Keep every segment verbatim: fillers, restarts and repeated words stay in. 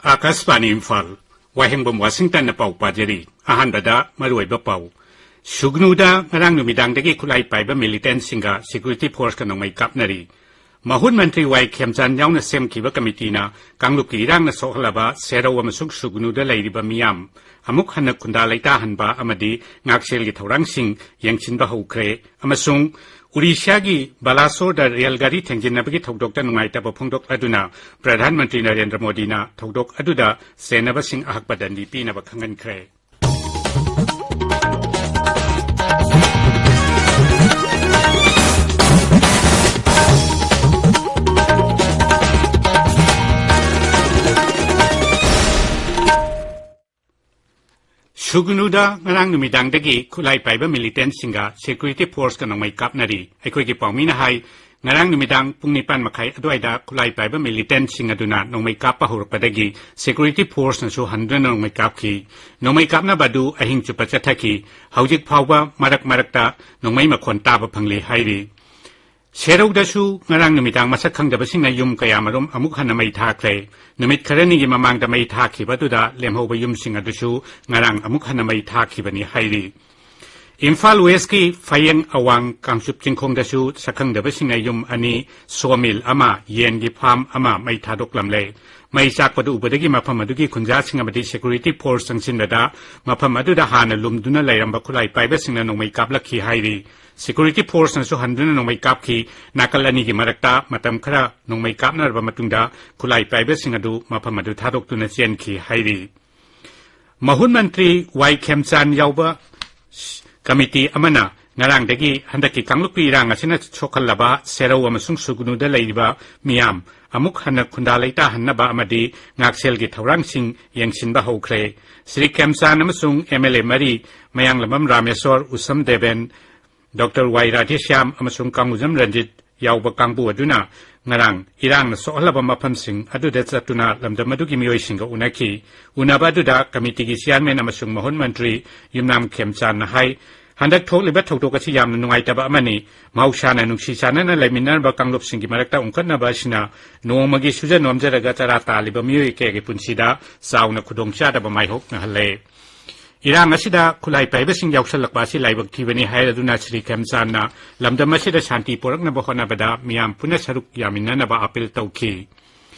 ꯑꯥꯀꯥꯁꯕꯥꯅꯤ ꯏꯝꯐꯥꯜ, ꯋꯥꯍꯦꯡꯕꯝ ꯋꯥꯁꯤꯡꯇꯟꯅ ꯄꯥꯎ ꯄꯥꯖꯔꯤ꯫ ꯑꯍꯥꯟꯕꯗ ꯃꯔꯨꯑꯣꯏꯕ ꯄꯥꯎ꯫ ꯁꯨꯒꯅꯨꯗ ꯉꯔꯥꯡ ꯅꯨꯃꯤꯗꯥꯡꯗꯒꯤ ꯈꯨꯠꯂꯥꯏ ꯄꯥꯏꯕ ꯃꯤꯂꯤꯇꯦꯟꯠꯁꯤꯡꯒ ꯁꯦꯀ꯭ꯌꯨꯔꯤꯇꯤ ꯐꯣꯔꯁꯀ ꯅꯣꯡꯃꯩ ꯀꯥꯞꯅꯔꯤ꯫ ꯃꯍꯨꯠ ꯃꯟꯇ꯭ꯔꯤ ꯋꯥꯏ ꯈꯦꯝꯆꯥꯟ ꯌꯥꯎꯅ ꯁꯦꯝꯈꯤꯕ ꯀꯃꯤꯇꯤꯅ ꯀꯥꯡꯂꯨꯞꯀꯤ ꯏꯔꯥꯡꯅ ꯁꯣꯛꯍꯜꯂꯕ ꯁꯦꯔꯧ ꯑꯃꯁꯨꯡ ꯁꯨꯒꯅꯨꯗ ꯂꯩꯔꯤꯕ ꯃꯤꯌꯥꯝ ꯑꯃꯨꯛ ꯍꯟꯅ ꯈꯨꯟꯗꯥ ꯂꯩꯇꯥꯍꯟꯕ ꯑꯃꯗꯤ ꯉꯥꯛꯁꯦꯜꯒꯤ ꯊꯧꯔꯥꯡꯁꯤꯡ ꯌꯦꯡꯁꯤꯟꯕ ꯍꯧꯈ꯭ꯔꯦ ꯑꯃꯁꯨꯡ ꯎꯔꯤꯁ꯭ꯌꯥꯒꯤ ꯕꯥꯂꯥꯁꯣꯔꯗ ꯔꯦꯜ ꯒꯥꯔꯤ ꯊꯦꯡꯖꯤꯟꯅꯕꯒꯤ ꯊꯧꯗꯣꯛꯇ ꯅꯨꯡꯉꯥꯏꯇꯕ ꯐꯣꯡꯗꯣꯛꯂꯗꯨꯅ ꯄ꯭ꯔꯙꯥꯟ ꯃꯟꯇ꯭ꯔꯤ ꯅꯔꯦꯟꯗ꯭ꯔ ꯃꯣꯗꯤꯅ ꯊꯧꯗꯣꯛ ꯑꯗꯨꯗ ꯆꯦꯟꯅꯕꯁꯤꯡ ꯑꯍꯛꯄ ꯗꯟꯗꯤ ꯄꯤꯅꯕ ꯈꯪꯍꯟꯈ꯭ꯔꯦ꯫ ꯁꯨꯒꯅꯨꯗ ꯉꯔꯥꯡ ꯅꯨꯃꯤꯗꯥꯡꯗꯒꯤ ꯈꯨꯠꯂꯥꯏ ꯄꯥꯏꯕ ꯃꯤꯂꯤꯇꯦꯟꯠꯁꯤꯡꯒ ꯁꯦꯀ꯭ꯌꯨꯔꯤꯇꯤ ꯐꯣꯔꯁꯀ ꯅꯣꯡꯃꯩ ꯀꯥꯞꯅꯔꯤ꯫ ꯑꯩꯈꯣꯏꯒꯤ ꯄꯥꯎꯃꯤꯅ ꯍꯥꯏ, ꯉꯔꯥꯡ ꯅꯨꯃꯤꯗꯥꯡ ꯄꯨꯡ ꯅꯤꯄꯥꯟ ꯃꯈꯥꯏ ꯑꯗꯨꯋꯥꯏꯗ ꯈꯨꯠꯂꯥꯏ ꯄꯥꯏꯕ ꯃꯤꯂꯤꯇꯦꯟꯠꯁꯤꯡ ꯑꯗꯨꯅ ꯅꯣꯡꯃꯩ ꯀꯥꯞꯄ ꯍꯧꯔꯛꯄꯗꯒꯤ ꯁꯦꯀ꯭ꯌꯨꯔꯤꯇꯤ ꯐꯣꯔꯁꯅꯁꯨ ꯍꯟꯗꯨꯅ ꯅꯣꯡꯃꯩ ꯀꯥꯞꯈꯤ꯫ ꯅꯣꯡꯃꯩ ꯀꯥꯞꯅꯕ ꯑꯗꯨ ꯑꯍꯤꯡ ꯆꯨꯞꯄ ꯆꯠꯊꯈꯤ꯫ ꯍꯧꯖꯤꯛ ꯐꯥꯎꯕ ꯃꯔꯛ ꯃꯔꯛꯇ ꯅꯣꯡꯃꯩ ꯃꯈꯣꯟ ꯇꯥꯕ ꯐꯪꯂꯤ ꯍꯥꯏꯔꯤ꯫ ꯁꯦꯔꯧꯗꯁꯨ ꯉꯔꯥꯡ ꯅꯨꯃꯤꯗꯥꯡ ꯃꯁꯛ ꯈꯪꯗꯕꯁꯤꯡꯅ ꯌꯨꯝ ꯀꯌꯥꯃꯔꯨꯝ ꯑꯃꯨꯛ ꯍꯟꯅ ꯃꯩ ꯊꯥꯈ꯭ꯔꯦ꯫ ꯅꯨꯃꯤꯠ ꯈꯔꯅꯤꯒꯤ ꯃꯃꯥꯡꯗ ꯃꯩ ꯊꯥꯈꯤꯕ ꯑꯗꯨꯗ ꯂꯦꯝꯍꯧꯕ ꯌꯨꯝꯁꯤꯡ ꯑꯗꯨꯁꯨ ꯉꯔꯥꯡ ꯑꯃꯨꯛ ꯍꯟꯅ ꯃꯩ ꯊꯥꯈꯤꯕꯅꯤ ꯍꯥꯏꯔꯤ꯫ ꯏꯝꯐꯥꯜ ꯋꯦꯁꯀꯤ ꯐꯌꯦꯡ ꯑꯋꯥꯡ ꯀꯥꯡꯆꯨꯞ ꯆꯤꯡꯈꯣꯡꯗꯁꯨ ꯁꯛꯈꯪꯗꯕꯁꯤꯡꯅ ꯌꯨꯝ ꯑꯅꯤ, ꯁꯣꯃꯤꯜ ꯑꯃ, ꯌꯦꯟꯒꯤ ꯐꯥꯔꯝ ꯑꯃ ꯃꯩ ꯊꯥꯗꯣꯛꯂꯝꯂꯦ꯫ ꯃꯩ ꯆꯥꯛꯄꯗꯨ ꯎꯕꯗꯒꯤ ꯃꯐꯝ ꯑꯗꯨꯒꯤ ꯈꯨꯟꯖꯥꯁꯤꯡ ꯑꯃꯗꯤ ꯁꯦꯀ꯭ꯌꯨꯔꯤꯇꯤ ꯐꯣꯔꯁ ꯆꯪꯁꯤꯟꯕꯗ ꯃꯐꯝ ꯑꯗꯨꯗ ꯍꯥꯟꯅ ꯂꯨꯝꯗꯨꯅ ꯂꯩꯔꯝꯕ ꯈꯨꯠꯂꯥꯏ ꯄꯥꯏꯕꯁꯤꯡꯅ ꯅꯣꯡꯃꯩ ꯀꯥꯞꯂꯛꯈꯤ ꯍꯥꯏꯔꯤ꯫ ꯁꯦꯀ꯭ꯌꯨꯔꯤꯇꯤ ꯐꯣꯔꯁꯅꯁꯨ ꯍꯟꯗꯨꯅ ꯅꯣꯡꯃꯩ ꯀꯥꯞꯈꯤ꯫ ꯅꯥꯀꯜ ꯑꯅꯤꯒꯤ ꯃꯔꯛꯇ ꯃꯇꯝ ꯈꯔ ꯅꯣꯡꯃꯩ ꯀꯥꯞꯅꯔꯕ ꯃꯇꯨꯡꯗ ꯈꯨꯠꯂꯥꯏ ꯄꯥꯏꯕꯁꯤꯡ ꯑꯗꯨ ꯃꯐꯝ ꯑꯗꯨ ꯊꯥꯗꯣꯛꯇꯨꯅ ꯆꯦꯟꯈꯤ ꯍꯥꯏꯔꯤ꯫ ꯃꯍꯨꯠ ꯃꯟꯇ꯭ꯔꯤ ꯋꯥꯏ ꯈꯦꯝꯆꯥꯟ ꯌꯥꯎꯕ ꯀꯃꯤꯇꯤ ꯑꯃꯅ ꯉꯔꯥꯡꯗꯒꯤ ꯍꯟꯗꯛꯀꯤ ꯀꯥꯡꯂꯨꯞꯀꯤ ꯏꯔꯥꯡ ꯑꯁꯤꯅ ꯁꯣꯛꯍꯜꯂꯕ ꯁꯦꯔꯧ ꯑꯃꯁꯨꯡ ꯁꯨꯒꯅꯨꯗ ꯂꯩꯔꯤꯕ ꯃꯤꯌꯥꯝ ꯑꯃꯨꯛ ꯍꯟꯅ ꯈꯨꯟꯗꯥ ꯂꯩꯇꯥꯍꯟꯅꯕ ꯑꯃꯗꯤ ꯉꯥꯛꯁꯦꯜꯒꯤ ꯊꯧꯔꯥꯡꯁꯤꯡ ꯌꯦꯡꯁꯤꯟꯕ ꯍꯧꯈ꯭ꯔꯦ꯫ ꯁ꯭ꯔꯤ ꯈꯦꯝꯆꯥꯟ ꯑꯃꯁꯨꯡ ꯑꯦꯝ ꯑꯦꯜ ꯑꯦ ꯃꯔꯤ, ꯃꯌꯥꯡꯂꯝꯕꯝ ꯔꯥꯃꯦꯁꯣꯔ, ꯎꯁꯝ ꯗꯦꯕꯦꯟ, ꯗꯣꯛꯇꯔ ꯋꯥꯏ ꯔꯥꯙꯦꯁ꯭ꯌꯥꯝ ꯑꯃꯁꯨꯡ ꯀꯥꯡꯕꯨꯖꯝ ꯔꯟꯖꯤꯠ ꯌꯥꯎꯕ ꯀꯥꯡꯕꯨ ꯑꯗꯨꯅ ꯉꯔꯥꯡ ꯏꯔꯥꯡꯅ ꯁꯣꯛꯍꯜꯂꯕ ꯃꯐꯝꯁꯤꯡ ꯑꯗꯨꯗ ꯆꯠꯇꯨꯅ ꯂꯝꯗꯝ ꯑꯗꯨꯒꯤ ꯃꯤꯑꯣꯏꯁꯤꯡꯒ ꯎꯅꯈꯤ꯫ ꯎꯅꯕ ꯑꯗꯨꯗ ꯀꯃꯤꯇꯤꯒꯤ ꯆꯤꯌꯥꯔꯃꯦꯟ ꯑꯃꯁꯨꯡ ꯃꯍꯨꯠ ꯃꯟꯇ꯭ꯔꯤ ꯌꯨꯝꯅꯥꯝ ꯈꯦꯝꯆꯥꯟꯅ ꯍꯥꯏ, ꯍꯟꯗꯛ ꯊꯣꯛꯂꯤꯕ ꯊꯧꯗꯣꯛ ꯑꯁꯤ ꯌꯥꯝꯅ ꯅꯨꯡꯉꯥꯏꯇꯕ ꯑꯃꯅꯤ꯫ ꯃꯍꯧꯁꯥꯅ ꯅꯨꯡꯁꯤ ꯆꯥꯟꯅꯅ ꯂꯩꯃꯤꯟꯅꯔꯕ ꯀꯥꯡꯂꯨꯞꯁꯤꯡꯒꯤ ꯃꯔꯛꯇ ꯎꯡꯈꯠꯅꯕ ꯑꯁꯤꯅ ꯅꯣꯡꯃꯒꯤ ꯁꯨꯖ ꯅꯣꯝꯖꯔꯒ ꯆꯔꯥ ꯇꯥꯜꯂꯤꯕ ꯃꯤꯑꯣꯏ ꯀꯌꯥꯒꯤ ꯄꯨꯟꯁꯤꯗ ꯆꯥꯎꯅ ꯈꯨꯗꯣꯡꯆꯥꯗꯕ ꯃꯥꯏꯌꯣꯛꯅꯍꯜꯂꯦ꯫ ꯏꯔꯥꯡ ꯑꯁꯤꯗ ꯈꯨꯠꯂꯥꯏ ꯄꯥꯏꯕꯁꯤꯡ ꯌꯥꯎꯁꯜꯂꯛꯄ ꯑꯁꯤ ꯂꯥꯏꯕꯛ ꯊꯤꯕꯅꯤ ꯍꯥꯏꯔꯗꯨꯅ ꯁ꯭ꯔꯤ ꯈꯦꯝꯆꯥꯟꯅ ꯂꯝꯗꯝ ꯑꯁꯤꯗ ꯁꯥꯟꯇꯤ ꯄꯨꯔꯛꯅꯕ ꯍꯣꯠꯅꯕꯗ ꯃꯤꯌꯥꯝ ꯄꯨꯟꯅ ꯁꯔꯨꯛ ꯌꯥꯃꯤꯟꯅꯅꯕ ꯑꯄꯤꯜ ꯇꯧꯈꯤ꯫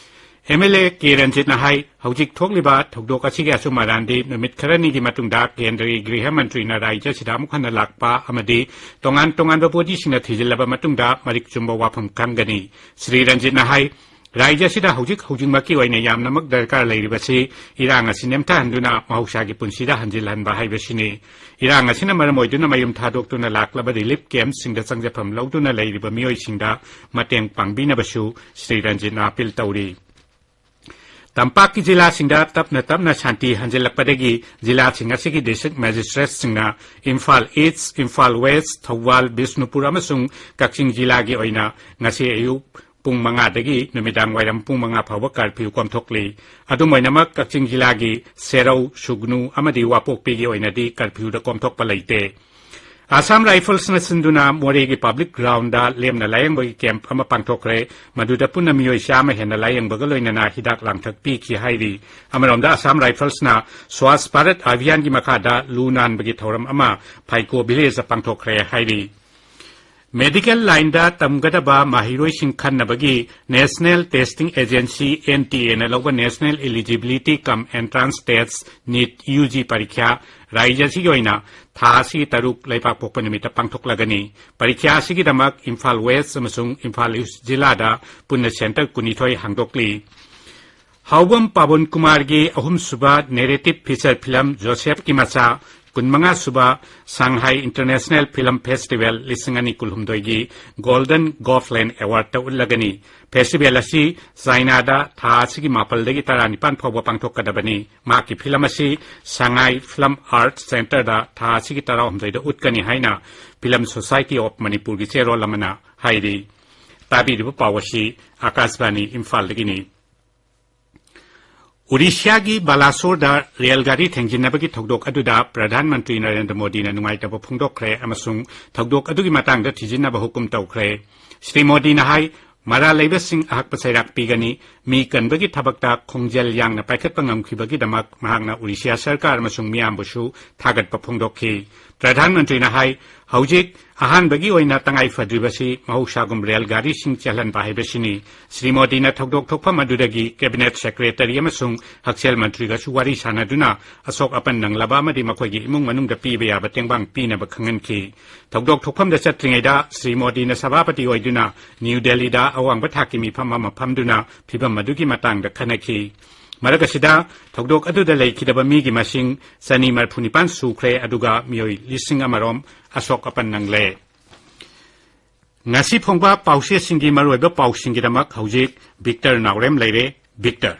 ꯑꯦꯝ ꯑꯦꯜ ꯑꯦ ꯀꯦ ꯔꯟꯖꯤꯠꯅ ꯍꯥꯏ, ꯍꯧꯖꯤꯛ ꯊꯣꯛꯂꯤꯕ ꯊꯧꯗꯣꯛ ꯑꯁꯤꯒꯤ ꯑꯆꯨꯝ ꯑꯔꯥꯟꯗꯤ ꯅꯨꯃꯤꯠ ꯈꯔꯅꯤꯒꯤ ꯃꯇꯨꯡꯗ ꯀꯦꯟꯗ꯭ꯔꯒꯤ ꯒ꯭ꯔꯤꯍ ꯃꯟꯇ꯭ꯔꯤꯅ ꯔꯥꯖ꯭ꯌ ꯑꯁꯤꯗ ꯑꯃꯨꯛ ꯍꯟꯅ ꯂꯥꯛꯄ ꯑꯃꯗꯤ ꯇꯣꯉꯥꯟ ꯇꯣꯉꯥꯟꯕ ꯕꯣꯗꯤꯁꯤꯡꯅ ꯊꯤꯖꯤꯜꯂꯕ ꯃꯇꯨꯡꯗ ꯃꯔꯤꯛ ꯆꯨꯝꯕ ꯋꯥꯐꯝ ꯈꯪꯒꯅꯤ꯫ ꯁ꯭ꯔꯤ ꯔꯟꯖꯤꯠꯅ ꯍꯥꯏ, ꯔꯥꯖ꯭ꯌ ꯑꯁꯤꯗ ꯍꯧꯖꯤꯛ ꯍꯧꯖꯤꯛꯃꯛꯀꯤ ꯑꯣꯏꯅ ꯌꯥꯝꯅꯃꯛ ꯗꯔꯀꯥꯔ ꯂꯩꯔꯤꯕꯁꯤ ꯏꯔꯥꯡ ꯑꯁꯤ ꯅꯦꯝꯊꯍꯟꯗꯨꯅ ꯃꯍꯧꯁꯥꯒꯤ ꯄꯨꯟꯁꯤꯗ ꯍꯟꯖꯤꯜꯍꯟꯕ ꯍꯥꯏꯕꯁꯤꯅꯤ꯫ ꯏꯔꯥꯡ ꯑꯁꯤꯅ ꯃꯔꯝ ꯑꯣꯏꯗꯨꯅ ꯃꯌꯨꯝ ꯊꯥꯗꯣꯛꯇꯨꯅ ꯂꯥꯛꯂꯕ ꯔꯤꯂꯤꯐ ꯀꯦꯝꯞꯁꯤꯡꯗ ꯆꯪꯖꯐꯝ ꯂꯧꯗꯨꯅ ꯂꯩꯔꯤꯕ ꯃꯤꯑꯣꯏꯁꯤꯡꯗ ꯃꯇꯦꯡ ꯄꯥꯡꯕꯤꯅꯕꯁꯨ ꯁ꯭ꯔꯤ ꯔꯟꯖꯤꯠꯅ ꯑꯄꯤꯜ ꯇꯧꯔꯤ꯫ ꯇꯝꯄꯥꯛꯀꯤ ꯖꯤꯂꯥꯁꯤꯡꯗ ꯇꯞꯅ ꯇꯞꯅ ꯁꯥꯟꯇꯤ ꯍꯟꯖꯤꯜꯂꯛꯄꯗꯒꯤ ꯖꯤꯂꯥꯁꯤꯡ ꯑꯁꯤꯒꯤ ꯗꯤꯁꯇ꯭ꯔꯤꯛ ꯃꯦꯖꯤꯁꯇ꯭ꯔꯦꯠꯁꯤꯡꯅ ꯏꯝꯐꯥꯜ ꯏꯁ, ꯏꯝꯐꯥꯜ ꯋꯦꯁ, ꯊꯧꯕꯥꯜ, ꯕꯤꯁꯅꯨꯄꯨꯔ ꯑꯃꯁꯨꯡ ꯀꯛꯆꯤꯡ ꯖꯤꯂꯥꯒꯤ ꯑꯣꯏꯅ ꯉꯁꯤ ꯑꯌꯨꯛ ꯄꯨꯡ ꯃꯉꯥꯗꯒꯤ ꯅꯨꯃꯤꯗꯥꯡ ꯋꯥꯏꯔꯝ ꯄꯨꯡ ꯃꯉꯥ ꯐꯥꯎꯕ ꯀꯔꯐ꯭ꯌꯨ ꯀꯣꯝꯊꯣꯛꯂꯤ꯫ ꯑꯗꯨꯝ ꯑꯣꯏꯅꯃꯛ, ꯀꯛꯆꯤꯡ ꯖꯤꯂꯥꯒꯤ ꯁꯦꯔꯧ, ꯁꯨꯒꯅꯨ ꯑꯃꯗꯤ ꯋꯥꯄꯣꯛꯄꯤꯒꯤ ꯑꯣꯏꯅꯗꯤ ꯀꯔꯐ꯭ꯌꯨꯗ ꯀꯣꯝꯊꯣꯛꯄ ꯂꯩꯇꯦ꯫ ꯑꯁꯥꯝ ꯔꯥꯏꯐꯜꯁꯅ ꯁꯤꯟꯗꯨꯅ ꯃꯣꯔꯦꯒꯤ ꯄꯕ꯭ꯂꯤꯛ ꯒ꯭ꯔꯥꯎꯟꯗ ꯂꯦꯝꯅ ꯂꯥꯌꯦꯡꯕꯒꯤ ꯀꯦꯝꯞ ꯑꯃ ꯄꯥꯡꯊꯣꯛꯈ꯭ꯔꯦ꯫ ꯃꯗꯨꯗ ꯄꯨꯟꯅ ꯃꯤꯑꯣꯏ ꯆꯥꯝꯃ ꯍꯦꯟꯅ ꯂꯥꯌꯦꯡꯕꯒ ꯂꯣꯏꯅꯅ ꯍꯤꯗꯥꯛ ꯂꯥꯡꯊꯛ ꯄꯤꯈꯤ ꯍꯥꯏꯔꯤ꯫ ꯑꯃꯔꯣꯝꯗ, ꯑꯁꯥꯝ ꯔꯥꯏꯐꯜꯁꯅ ꯁ꯭ꯋꯥꯁ ꯚꯥꯔꯠ ꯑꯚꯤꯌꯥꯟꯒꯤ ꯃꯈꯥꯗ ꯂꯨ ꯅꯥꯟꯕꯒꯤ ꯊꯧꯔꯝ ꯑꯃ ꯐꯥꯏꯀꯣ ꯚꯤꯂꯦꯖꯇ ꯄꯥꯡꯊꯣꯛꯈ꯭ꯔꯦ ꯍꯥꯏꯔꯤ꯫ ꯃꯦꯗꯤꯀꯦꯜ ꯂꯥꯏꯟꯗ ꯇꯝꯒꯗꯕ ꯃꯍꯩꯔꯣꯏꯁꯤꯡ ꯈꯟꯅꯕꯒꯤ national testing agency, N T ꯑꯦꯅ ꯂꯧꯕ national eligibility cum entrance test, NEET U G ꯄꯔꯤꯈ꯭ꯌꯥ ꯔꯥꯖ꯭ꯌ ꯑꯁꯤꯒꯤ ꯑꯣꯏꯅ ꯊꯥ ꯑꯁꯤꯒꯤ ꯇꯔꯨꯛ ꯂꯩꯕꯥꯛ ꯄꯣꯛꯄ ꯅꯨꯃꯤꯠꯇ ꯄꯥꯡꯊꯣꯛꯂꯒꯅꯤ꯫ ꯄꯔꯤꯈ꯭ꯌꯥ ꯑꯁꯤꯒꯤꯗꯃꯛ ꯏꯝꯐꯥꯜ ꯋꯦꯁ ꯑꯃꯁꯨꯡ ꯏꯝꯐꯥꯜ ꯏꯁ ꯖꯤꯂꯥꯗ ꯄꯨꯟꯅ ꯁꯦꯟꯇꯔ ꯀꯨꯟꯅꯤꯊꯣꯏ ꯍꯥꯡꯗꯣꯛꯂꯤ꯫ ꯍꯥꯎꯕꯝ ꯄꯥꯕꯟ ꯀꯨꯃꯥꯔꯒꯤ ꯑꯍꯨꯝꯁꯨꯕ ꯅꯦꯔꯦꯇꯤꯚ ꯐꯤꯆꯔ ꯐꯤꯂꯝ ꯖꯣꯁꯦꯐꯀꯤ ꯃꯆꯥ, ꯀꯨꯟꯃꯉꯥꯁꯨꯕ ꯁꯥꯡꯍꯥꯏ ꯏꯟꯇꯔꯅꯦꯁꯅꯦꯜ ꯐꯤꯂꯝ ꯐꯦꯁꯇꯤꯚꯦꯜ ꯂꯤꯁꯤꯡ ꯑꯅꯤ ꯀꯨꯟꯍꯨꯝꯗꯣꯏꯒꯤ ꯒꯣꯜꯗꯟ ꯒꯣꯐꯂꯦꯟ ꯑꯦꯋꯥꯔꯗꯇ ꯎꯠꯂꯒꯅꯤ꯫ ꯐꯦꯁꯇꯤꯚꯦꯜ ꯑꯁꯤ ꯆꯥꯏꯅꯥꯗ ꯊꯥ ꯑꯁꯤꯒꯤ ꯃꯥꯄꯜꯗꯒꯤ ꯇꯔꯥꯅꯤꯄꯥꯟ ꯐꯥꯎꯕ ꯄꯥꯡꯊꯣꯛꯀꯗꯕꯅꯤ꯫ ꯃꯍꯥꯛꯀꯤ ꯐꯤꯂꯝ ꯑꯁꯤ ꯁꯉꯥꯏ ꯐꯤꯂꯝ ꯑꯥꯔꯠ ꯁꯦꯟꯇꯔꯗ ꯊꯥ ꯑꯁꯤꯒꯤ ꯇꯔꯥꯍꯨꯝꯗꯣꯏꯗ ꯎꯠꯀꯅꯤ ꯍꯥꯏꯅ ꯐꯤꯂꯝ ꯁꯣꯁꯥꯏꯇꯤ ꯑꯣꯐ ꯃꯅꯤꯄꯨꯔꯒꯤ ꯆꯦꯔꯣꯜ ꯑꯃꯅ ꯍꯥꯏꯔꯤ꯫ ꯇꯥꯕꯤꯔꯤꯕ ꯄꯥꯎ ꯑꯁꯤ ꯑꯀꯥꯁꯕꯥꯅꯤ ꯏꯝꯐꯥꯜꯗꯒꯤꯅꯤ꯫ ꯎꯔꯤꯁ꯭ꯌꯥꯒꯤ ꯕꯥꯂꯥꯁꯣꯔꯗ ꯔꯦꯜ ꯒꯥꯔꯤ ꯊꯦꯡꯖꯤꯟꯅꯕꯒꯤ ꯊꯧꯗꯣꯛ ꯑꯗꯨꯗ ꯄ꯭ꯔꯙꯥꯟ ꯃꯟꯇ꯭ꯔꯤ ꯅꯔꯦꯟꯗ꯭ꯔ ꯃꯣꯗꯤꯅ ꯅꯨꯡꯉꯥꯏꯇꯕ ꯐꯣꯡꯗꯣꯛꯈ꯭ꯔꯦ ꯑꯃꯁꯨꯡ ꯊꯧꯗꯣꯛ ꯑꯗꯨꯒꯤ ꯃꯇꯥꯡꯗ ꯊꯤꯖꯤꯟꯅꯕ ꯍꯨꯀꯨꯝ ꯇꯧꯈ꯭ꯔꯦ꯫ ꯁ꯭ꯔꯤ ꯃꯣꯗꯤꯅ ꯍꯥꯏ, ꯃꯔꯥꯜ ꯂꯩꯕꯁꯤꯡ ꯑꯍꯛꯄ ꯆꯩꯔꯥꯛ ꯄꯤꯒꯅꯤ꯫ ꯃꯤ ꯀꯟꯕꯒꯤ ꯊꯕꯛꯇ ꯈꯣꯡꯖꯦꯜ ꯌꯥꯡꯅ ꯄꯥꯏꯈꯠꯄ ꯉꯝꯈꯤꯕꯒꯤꯗꯃꯛ ꯃꯍꯥꯛꯅ ꯎꯔꯤꯁ꯭ꯌꯥ ꯁꯔꯀꯥꯔ ꯑꯃꯁꯨꯡ ꯃꯤꯌꯥꯝꯕꯨꯁꯨ ꯊꯥꯒꯠꯄ ꯐꯣꯡꯗꯣꯛꯈꯤ꯫ ꯄ꯭ꯔꯙꯥꯟ ꯃꯟꯇ꯭ꯔꯤꯅ ꯍꯥꯏ, ꯍꯧꯖꯤꯛ ꯑꯍꯥꯟꯕꯒꯤ ꯑꯣꯏꯅ ꯇꯉꯥꯏ ꯐꯗ꯭ꯔꯤꯕꯁꯤ ꯃꯍꯧꯁꯥꯒꯨꯝ ꯔꯦꯜ ꯒꯥꯔꯤꯁꯤꯡ ꯆꯦꯜꯍꯟꯕ ꯍꯥꯏꯕꯁꯤꯅꯤ꯫ ꯁ꯭ꯔꯤ ꯃꯣꯗꯤꯅ ꯊꯧꯗꯣꯛ ꯊꯣꯛꯐꯝ ꯑꯗꯨꯗꯒꯤ ꯀꯦꯕꯤꯅꯦꯠ ꯁꯦꯀ꯭ꯔꯦꯇꯔꯤ ꯑꯃꯁꯨꯡ ꯍꯛꯁꯦꯜ ꯃꯟꯇ꯭ꯔꯤꯒꯁꯨ ꯋꯥꯔꯤ ꯁꯥꯟꯅꯗꯨꯅ ꯑꯁꯣꯛ ꯑꯄꯟ ꯅꯪꯂꯕ ꯑꯃꯗꯤ ꯃꯈꯣꯏꯒꯤ ꯏꯃꯨꯡ ꯃꯅꯨꯡꯗ ꯄꯤꯕ ꯌꯥꯕ ꯇꯦꯡꯕꯥꯡ ꯄꯤꯅꯕ ꯈꯪꯍꯟꯈꯤ꯫ ꯊꯧꯗꯣꯛ ꯊꯣꯛꯐꯝꯗ ꯆꯠꯇ꯭ꯔꯤꯉꯩꯗ ꯁ꯭ꯔꯤ ꯃꯣꯗꯤꯅ ꯁꯚꯥꯄꯇꯤ ꯑꯣꯏꯗꯨꯅ ꯅ꯭ꯌꯨ ꯗꯦꯜꯂꯤꯗ ꯑꯋꯥꯡꯕ ꯊꯥꯛꯀꯤ ꯃꯤꯐꯝ ꯑꯃ ꯐꯝꯗꯨꯅ ꯐꯤꯚꯝ ꯑꯗꯨꯒꯤ ꯃꯇꯥꯡꯗ ꯈꯟꯅꯈꯤ꯫ ꯃꯔꯛ ꯑꯁꯤꯗ ꯊꯧꯗꯣꯛ ꯑꯗꯨꯗ ꯂꯩꯈꯤꯗꯕ ꯃꯤꯒꯤ ꯃꯁꯤꯡ ꯆꯅꯤ ꯃꯔꯤꯐꯨ ꯅꯤꯄꯥꯟ ꯁꯨꯈ꯭ꯔꯦ, ꯑꯗꯨꯒ ꯃꯤꯑꯣꯏ ꯂꯤꯁꯤꯡ ꯑꯃꯔꯣꯝ ꯑꯁꯣꯛ ꯑꯄꯟ ꯅꯪꯂꯦ꯫ ꯉꯁꯤ ꯐꯣꯡꯕ ꯄꯥꯎꯆꯦꯁꯤꯡꯒꯤ ꯃꯔꯨꯑꯣꯏꯕ ꯄꯥꯎꯁꯤꯡꯒꯤꯗꯃꯛ ꯍꯧꯖꯤꯛ ꯚꯤꯛꯇꯔ ꯅꯥꯎꯔꯦꯝ ꯂꯩꯔꯦ꯫ ꯚꯤꯛꯇꯔ꯫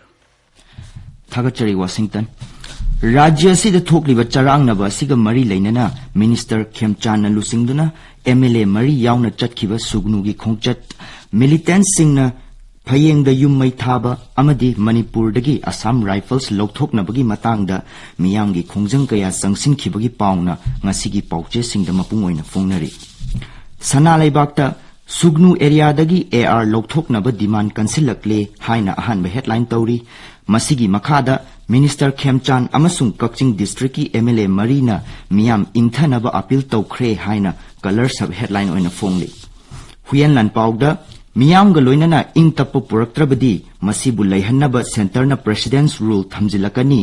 ꯊꯥꯒꯠꯆꯔꯤ, ꯋꯥꯁꯤꯡꯇꯟ꯫ ꯔꯥꯖ꯭ꯌ ꯑꯁꯤꯗ ꯊꯣꯛꯂꯤꯕ ꯆꯔꯥꯡꯅꯕ ꯑꯁꯤꯒ ꯃꯔꯤ ꯂꯩꯅꯅ ꯃꯤꯅꯤꯁꯇꯔ ꯈꯦꯝꯆꯥꯟꯅ ꯂꯨꯆꯤꯡꯗꯨꯅ ꯑꯦꯝ ꯑꯦꯜ ꯑꯦ ꯃꯔꯤ ꯌꯥꯎꯅ ꯆꯠꯈꯤꯕ ꯁꯨꯒꯅꯨꯒꯤ ꯈꯣꯡꯆꯠ, ꯃꯤꯂꯤꯇꯦꯟꯠꯁꯤꯡꯅ ꯐꯌꯦꯡꯗ ꯌꯨꯝ ꯃꯩ ꯊꯥꯕ ꯑꯃꯗꯤ ꯃꯅꯤꯄꯨꯔꯗꯒꯤ ꯑꯁꯥꯝ ꯔꯥꯏꯐꯜꯁ ꯂꯧꯊꯣꯛꯅꯕꯒꯤ ꯃꯇꯥꯡꯗ ꯃꯤꯌꯥꯝꯒꯤ ꯈꯣꯡꯖꯪ ꯀꯌꯥ ꯆꯪꯁꯤꯟꯈꯤꯕꯒꯤ ꯄꯥꯎꯅ ꯉꯁꯤꯒꯤ ꯄꯥꯎꯆꯦꯁꯤꯡꯗ ꯃꯄꯨꯡ ꯑꯣꯏꯅ ꯐꯣꯡꯅꯔꯤ꯫ ꯁꯅꯥ ꯂꯩꯕꯥꯛꯇ ꯁꯨꯒꯅꯨ ꯑꯦꯔꯤꯌꯥꯗꯒꯤ ꯑꯦ ꯑꯥꯔ ꯂꯧꯊꯣꯛꯅꯕ ꯗꯤꯃꯥꯟ ꯀꯟꯁꯤꯜꯂꯛꯂꯦ ꯍꯥꯏꯅ ꯑꯍꯥꯟꯕ ꯍꯦꯗꯂꯥꯏꯟ ꯇꯧꯔꯤ꯫ ꯃꯁꯤꯒꯤ ꯃꯈꯥꯗ ꯃꯤꯅꯤꯁꯇꯔ ꯈꯦꯝꯆꯥꯟ ꯑꯃꯁꯨꯡ ꯀꯛꯆꯤꯡ ꯗꯤꯁꯇ꯭ꯔꯤꯛꯀꯤ ꯑꯦꯝ ꯑꯦꯜ ꯑꯦ ꯃꯔꯤꯅ ꯃꯤꯌꯥꯝ ꯏꯪꯊꯅꯕ ꯑꯄꯤꯜ ꯇꯧꯈ꯭ꯔꯦ ꯍꯥꯏꯅ ꯀꯂꯔ ꯁꯕ ꯍꯦꯗꯂꯥꯏꯟ ꯑꯣꯏꯅ ꯐꯣꯡꯂꯤ꯫ ꯍꯨꯏꯌꯦꯟ ꯂꯥꯟꯄꯥꯎꯗ ꯃꯤꯌꯥꯝꯒ ꯂꯣꯏꯅꯅ ꯏꯪ ꯇꯞꯄ ꯄꯨꯔꯛꯇ꯭ꯔꯕꯗꯤ ꯃꯁꯤꯕꯨ ꯂꯩꯍꯟꯅꯕ ꯁꯦꯟꯇꯔꯅ ꯄ꯭ꯔꯦꯁꯤꯗꯦꯟꯠꯁ ꯔꯨꯜ ꯊꯝꯖꯤꯜꯂꯛꯀꯅꯤ꯫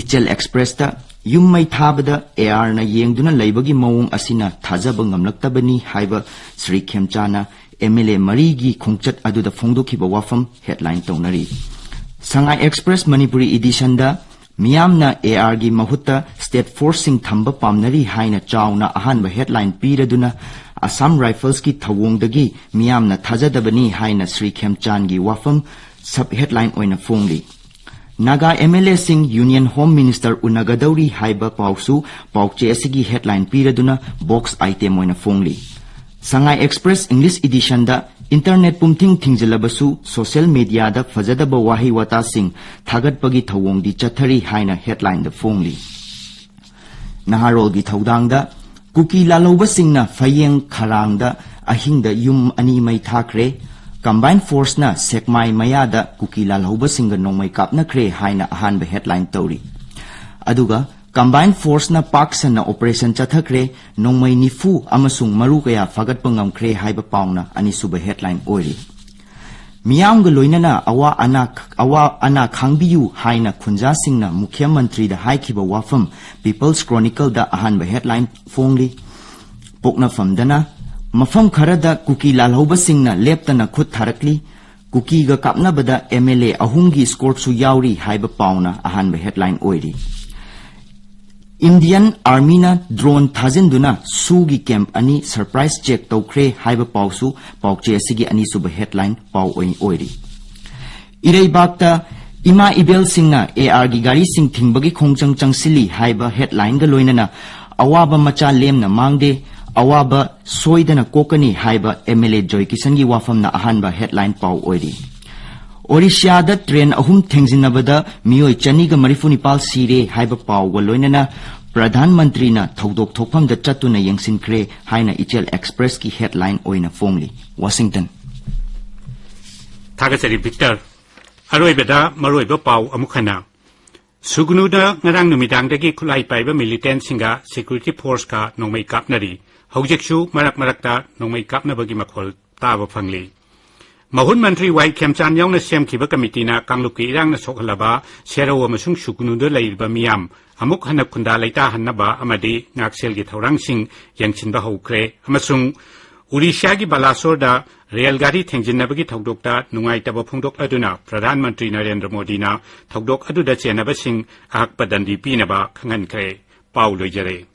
ꯏꯆꯦꯜ ꯑꯦꯛꯁꯄ꯭ꯔꯦꯁꯇ ꯌꯨꯝ ꯃꯩ ꯊꯥꯕꯗ ꯑꯦ ꯑꯥꯔꯅ ꯌꯦꯡꯗꯨꯅ ꯂꯩꯕꯒꯤ ꯃꯑꯣꯡ ꯑꯁꯤꯅ ꯊꯥꯖꯕ ꯉꯝꯂꯛꯇꯕꯅꯤ ꯍꯥꯏꯕ ꯁ꯭ꯔꯤ ꯈꯦꯝꯆꯥꯅ ꯑꯦꯝ ꯑꯦꯜ ꯑꯦ ꯃꯔꯤꯒꯤ ꯈꯣꯡꯆꯠ ꯑꯗꯨꯗ ꯐꯣꯡꯗꯣꯛꯈꯤꯕ ꯋꯥꯐꯝ ꯍꯦꯗꯂꯥꯏꯟ ꯇꯧꯅꯔꯤ꯫ ꯁꯉꯥꯏ ꯑꯦꯛꯁꯄ꯭ꯔꯦꯁ ꯃꯅꯤꯄꯨꯔꯤ ꯏꯗꯤꯁꯟꯗ ꯃꯤꯌꯥꯝꯅ ꯑꯦ ꯑꯥꯔꯒꯤ ꯃꯍꯨꯠꯇ ꯁ꯭ꯇꯦꯠ ꯐꯣꯔꯁꯁꯤꯡ ꯊꯝꯕ ꯄꯥꯝꯅꯔꯤ ꯍꯥꯏꯅ ꯆꯥꯎꯅ ꯑꯍꯥꯟꯕ ꯍꯦꯗꯂꯥꯏꯟ ꯄꯤꯔꯗꯨꯅ ꯑꯁꯥꯝ ꯔꯥꯏꯐꯜꯁꯀꯤ ꯊꯧꯑꯣꯡꯗꯒꯤ ꯃꯤꯌꯥꯝꯅ ꯊꯥꯖꯗꯕꯅꯤ ꯍꯥꯏꯅ ꯁ꯭ꯔꯤ ꯈꯦꯝꯆꯥꯟꯒꯤ ꯋꯥꯐꯝ ꯁꯕ ꯍꯦꯗꯂꯥꯏꯟ ꯑꯣꯏꯅ ꯐꯣꯡꯂꯤ꯫ ꯅꯥꯒꯥ ꯑꯦꯝ ꯑꯦꯜ ꯑꯦꯁꯤꯡ ꯌꯨꯅꯤꯌꯟ ꯍꯣꯝ ꯃꯤꯅꯤꯁꯇꯔ ꯎꯅꯒꯗꯧꯔꯤ ꯍꯥꯏꯕ ꯄꯥꯎꯁꯨ ꯄꯥꯎꯆꯦ ꯑꯁꯤꯒꯤ ꯍꯦꯗꯂꯥꯏꯟ ꯄꯤꯔꯗꯨꯅ ꯕꯣꯛꯁ ꯑꯥꯏꯇꯦꯝ ꯑꯣꯏꯅ ꯐꯣꯡꯂꯤ꯫ ꯁꯉꯥꯏ ꯑꯦꯛꯁꯄ꯭ꯔꯦꯁ ꯏꯪꯂꯤꯁ ꯏꯗꯤꯁꯟꯗ ꯏꯟꯇꯔꯅꯦꯠ ꯄꯨꯝꯊꯤꯡ ꯊꯤꯡꯖꯤꯜꯂꯕꯁꯨ ꯁꯣꯁꯤꯌꯦꯜ ꯃꯤꯗꯤꯌꯥꯗ ꯐꯖꯗꯕ ꯋꯥꯍꯩ ꯋꯥꯇꯥꯁꯤꯡ ꯊꯥꯒꯠꯄꯒꯤ ꯊꯧꯑꯣꯡꯗꯤ ꯆꯠꯊꯔꯤ ꯍꯥꯏꯅ ꯍꯦꯗꯂꯥꯏꯟꯗ ꯐꯣꯡꯂꯤ꯫ ꯅꯍꯥꯔꯣꯜꯒꯤ ꯊꯧꯗꯥꯡꯗ ꯀꯨꯀꯤ ꯂꯥꯜꯍꯧꯕꯁꯤꯡꯅ ꯐꯌꯦꯡ ꯈꯔꯥꯡꯗ ꯑꯍꯤꯡꯗ ꯌꯨꯝ ꯑꯅꯤ ꯃꯩ ꯊꯥꯈ꯭ꯔꯦ꯫ ꯀꯝꯕꯥꯏꯟ ꯐꯣꯔꯁꯅ ꯁꯦꯛꯃꯥꯏ ꯃꯌꯥꯗ ꯀꯨꯀꯤ ꯂꯥꯜꯍꯧꯕꯁꯤꯡꯒ ꯅꯣꯡꯃꯩ ꯀꯥꯞꯅꯈ꯭ꯔꯦ ꯍꯥꯏꯅ ꯑꯍꯥꯟꯕ ꯍꯦꯗꯂꯥꯏꯟ ꯇꯧꯔꯤ꯫ ꯑꯗꯨꯒ ꯀꯝꯕꯥꯏꯟ ꯐꯣꯔꯁꯅ ꯄꯥꯛ ꯁꯟꯅ ꯑꯣꯄꯔꯦꯁꯟ ꯆꯠꯊꯈ꯭ꯔꯦ, ꯅꯣꯡꯃꯩ ꯅꯤꯐꯨ ꯑꯃꯁꯨꯡ ꯃꯔꯨ ꯀꯌꯥ ꯐꯥꯒꯠꯄ ꯉꯝꯈ꯭ꯔꯦ ꯍꯥꯏꯕ ꯄꯥꯎꯅ ꯑꯅꯤꯁꯨꯕ ꯍꯦꯗꯂꯥꯏꯟ ꯑꯣꯏꯔꯤ꯫ ꯃꯤꯌꯥꯝꯒ ꯂꯣꯏꯅꯅ ꯑꯋꯥ ꯑꯅꯥ, ꯑꯋꯥ ꯑꯅꯥ ꯈꯥꯡꯕꯤꯌꯨ ꯍꯥꯏꯅ ꯈꯨꯟꯖꯥꯁꯤꯡꯅ ꯃꯨꯈ꯭ꯌ ꯃꯟꯇ꯭ꯔꯤꯗ ꯍꯥꯏꯈꯤꯕ ꯋꯥꯐꯝ ꯄꯤꯄꯜꯁ ꯀ꯭ꯔꯣꯅꯤꯀꯜꯗ ꯑꯍꯥꯟꯕ ꯍꯦꯗꯂꯥꯏꯟ ꯐꯣꯡꯂꯤ꯫ ꯄꯣꯛꯅꯐꯝꯗꯅ ꯃꯐꯝ ꯈꯔꯗ ꯀꯨꯀꯤ ꯂꯥꯜꯍꯧꯕꯁꯤꯡꯅ ꯂꯦꯞꯇꯅ ꯈꯨꯠ ꯊꯥꯔꯛꯂꯤ꯫ ꯀꯨꯀꯤꯒ ꯀꯥꯞꯅꯕꯗ ꯑꯦꯝ ꯑꯦꯜ ꯑꯦ ꯑꯍꯨꯝꯒꯤ ꯏꯁꯀꯣꯔꯠꯁꯨ ꯌꯥꯎꯔꯤ ꯍꯥꯏꯕ ꯄꯥꯎꯅ ꯑꯍꯥꯟꯕ ꯍꯦꯗꯂꯥꯏꯟ ꯑꯣꯏꯔꯤ꯫ ꯏꯟꯗꯤꯌꯟ ꯑꯥꯔꯃꯤꯅ ꯗ꯭ꯔꯣꯟ ꯊꯥꯖꯤꯟꯗꯨꯅ ꯁꯨꯒꯤ ꯀꯦꯝꯞ ꯑꯅꯤ ꯁꯔꯄ꯭ꯔꯥꯏꯖ ꯆꯦꯛ ꯇꯧꯈ꯭ꯔꯦ ꯍꯥꯏꯕ ꯄꯥꯎꯁꯨ ꯄꯥꯎꯆꯦ ꯑꯁꯤꯒꯤ ꯑꯅꯤꯁꯨꯕ ꯍꯦꯗꯂꯥꯏꯟ ꯄꯥꯎ ꯑꯣꯏ-, ꯑꯣꯏꯔꯤ꯫ ꯏꯔꯩꯕꯥꯛꯇ ꯏꯃꯥ ꯏꯕꯦꯜꯁꯤꯡꯅ ꯑꯦ ꯑꯥꯔꯒꯤ ꯒꯥꯔꯤꯁꯤꯡ ꯊꯤꯡꯕꯒꯤ ꯈꯣꯡꯖꯪ ꯆꯪꯁꯤꯜꯂꯤ ꯍꯥꯏꯕ ꯍꯦꯗꯂꯥꯏꯟꯒ ꯂꯣꯏꯅꯅ ꯑꯋꯥꯕ ꯃꯆꯥ ꯂꯦꯝꯅ ꯃꯥꯡꯗꯦ, ꯑꯋꯥꯕ ꯁꯣꯏꯗꯅ ꯀꯣꯛꯀꯅꯤ ꯍꯥꯏꯕ ꯑꯦꯝ ꯑꯦꯜ ꯑꯦ ꯖꯣꯏꯀꯤꯁꯟꯒꯤ ꯋꯥꯐꯝꯅ ꯑꯍꯥꯟꯕ ꯍꯦꯗꯂꯥꯏꯟ ꯄꯥꯎ ꯑꯣꯏꯔꯤ꯫ ꯑꯣꯔꯤꯁꯤꯌꯥꯗ ꯇ꯭ꯔꯦꯟ ꯑꯍꯨꯝ ꯊꯦꯡꯖꯤꯟꯅꯕꯗ ꯃꯤꯑꯣꯏ ꯆꯅꯤꯒ ꯃꯔꯤꯐꯨ ꯅꯤꯄꯥꯜ ꯁꯤꯔꯦ ꯍꯥꯏꯕ ꯄꯥꯎꯒ ꯂꯣꯏꯅꯅ ꯄ꯭ꯔꯙꯥꯟ ꯃꯟꯇ꯭ꯔꯤꯅ ꯊꯧꯗꯣꯛ ꯊꯣꯛꯐꯝꯗ ꯆꯠꯇꯨꯅ ꯌꯦꯡꯁꯤꯟꯈ꯭ꯔꯦ ꯍꯥꯏꯅ ꯏꯆꯦꯜ ꯑꯦꯛꯁꯄ꯭ꯔꯦꯁꯀꯤ ꯍꯦꯗꯂꯥꯏꯟ ꯑꯣꯏꯅ ꯐꯣꯡꯂꯤ꯫ ꯋꯥꯁꯤꯡꯇꯟ꯫ ꯊꯥꯒꯠꯆꯔꯤ ꯚꯤꯛꯇꯔ꯫ ꯑꯔꯣꯏꯕꯗ ꯃꯔꯨꯑꯣꯏꯕ ꯄꯥꯎ ꯑꯃꯨꯛ ꯍꯟꯅ꯫ ꯁꯨꯒꯅꯨꯗ ꯉꯔꯥꯡ ꯅꯨꯃꯤꯗꯥꯡꯗꯒꯤ ꯈꯨꯠꯂꯥꯏ ꯄꯥꯏꯕ ꯃꯤꯂꯤꯇꯦꯟꯁꯤꯡꯒ ꯁꯦꯀ꯭ꯌꯨꯔꯤꯇꯤ ꯐꯣꯔꯁꯀ ꯅꯣꯡꯃꯩ ꯀꯥꯞꯅꯔꯤ꯫ ꯍꯧꯖꯤꯛꯁꯨ ꯃꯔꯛ ꯃꯔꯛꯇ ꯅꯣꯡꯃꯩ ꯀꯥꯞꯅꯕꯒꯤ ꯃꯈꯣꯜ ꯇꯥꯕ ꯐꯪꯂꯤ꯫ ꯃꯍꯨꯟ ꯃꯟꯇ꯭ꯔꯤ ꯋꯥꯏ ꯈꯦꯝꯆꯥꯟ ꯌꯥꯎꯅ ꯁꯦꯝꯈꯤꯕ ꯀꯃꯤꯇꯤꯅ ꯀꯥꯡꯂꯨꯞꯀꯤ ꯏꯔꯥꯡꯅ ꯁꯣꯛꯍꯜꯂꯕ ꯁꯦꯔꯧ ꯑꯃꯁꯨꯡ ꯁꯨꯒꯅꯨꯗ ꯂꯩꯔꯤꯕ ꯃꯤꯌꯥꯝ ꯑꯃꯨꯛ ꯍꯟꯅ ꯈꯨꯟꯗꯥ ꯂꯩꯇꯥꯍꯟꯅꯕ ꯑꯃꯗꯤ ꯉꯥꯛꯁꯦꯜꯒꯤ ꯊꯧꯔꯥꯡꯁꯤꯡ ꯌꯦꯡꯁꯤꯟꯕ ꯍꯧꯈ꯭ꯔꯦ ꯑꯃꯁꯨꯡ ꯑꯣꯔꯤꯁꯥꯒꯤ ꯕꯥꯂꯥꯁꯣꯔꯗ ꯔꯦꯜ ꯒꯥꯔꯤ ꯊꯦꯡꯖꯤꯟꯅꯕꯒꯤ ꯊꯧꯗꯣꯛꯇ ꯅꯨꯡꯉꯥꯏꯇꯕ ꯐꯣꯡꯗꯣꯛꯂꯗꯨꯅ ꯄ꯭ꯔꯙꯥꯟ ꯃꯟꯇ꯭ꯔꯤ ꯅꯔꯦꯟꯗ꯭ꯔ ꯃꯣꯗꯤꯅ ꯊꯧꯗꯣꯛ ꯑꯗꯨꯗ ꯆꯦꯟꯅꯕꯁꯤꯡ ꯑꯍꯛꯄ ꯗꯟꯗꯤ ꯄꯤꯅꯕ ꯈꯪꯍꯟꯈ꯭ꯔꯦ꯫ ꯄꯥꯎ ꯂꯣꯏꯖꯔꯦ꯫